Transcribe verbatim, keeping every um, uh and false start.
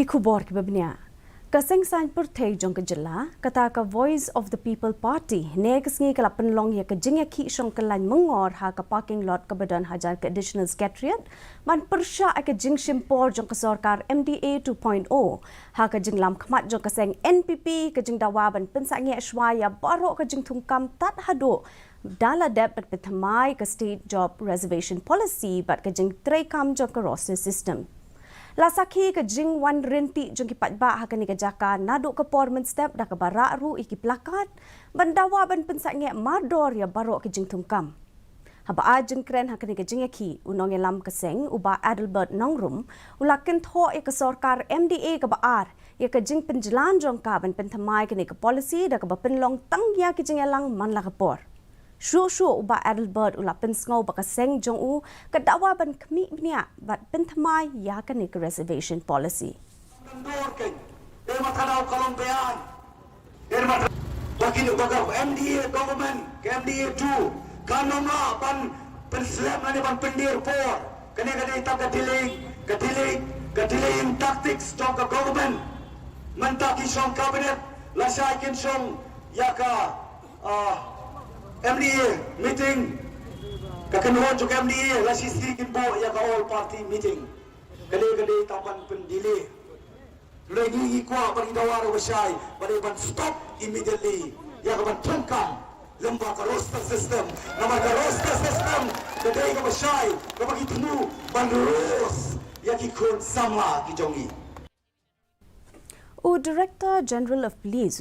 Ki khubor kiba bniah. Ka seng saiñ pyrthei jong ka jylla, kata ka Voice of the People Party, ne ka sngi ka la pynlong ïa ka jingïakhih shong kyllaiñ myngor ha ka parking lot kaba don hajan ka Additional Secretariat, ban pyrshah ïa ka jingshim por jong ka sorkar M D A two point oh. Ha ka jinglam khmat jong ka seng N P P, ka jingdawa ban pynsangeh shwa ïa baroh ka jingthungkam tad haduh da la dep ban pynthymmai ka State Job Reservation Policy bad ka jingtreikam jong ka roster system. La sakhi ka jingwan rynti jong ki paidbah ha kane ka jaka naduh ka por mynstep da kaba rah ruh ïa ki placard ban dawa ban pynsangeh mardor ïa baroh ka jingthungkam. Haba ai jingkren ha kane ka jingïakhih, u nongïalam ka seng, u Bah Adelbert Nongrum, u la kynthoh ïa ka sorkar M D A kaba ar ïa ka jingpynjlan jong ka ban pynthymmai kane ka policy da kaba pynlong tang ïa ki jingïalang man la ka por. Shuh shuh u Bah Adelbert u la pynsngew ba ka seng jong u ka dawa ban khmih bniah bad pynthymmai ïa kane ka reservation policy. Dur kein, te ma thaw ka long bean. Ba ki, ba ka M D A government, ka M D A two, kan ym lah ban pynslem lane ban pyndir por. Kane ka dei tang ka delay, ka delay, ka delaying tactics jong ka government. Mynta ki shong cabinet, lashai kin shong ïa ka, ah, M D A meeting. Ka kynhun jong ka M D A, la shisngi kin buh ïa ka all party meeting. Ka dei, ka dei tang ban pyndelay. Lei ngi ngi kwah ban, ngi dawa ruh ba shai ba dei ban stop immediately ïa ka ban thungkam lem bad ka roster system. Namar ka roster system ka dei kaba shai, kaba ki thmu ban roast ïa ki khun samla ki jong ngi. U Director General of Police,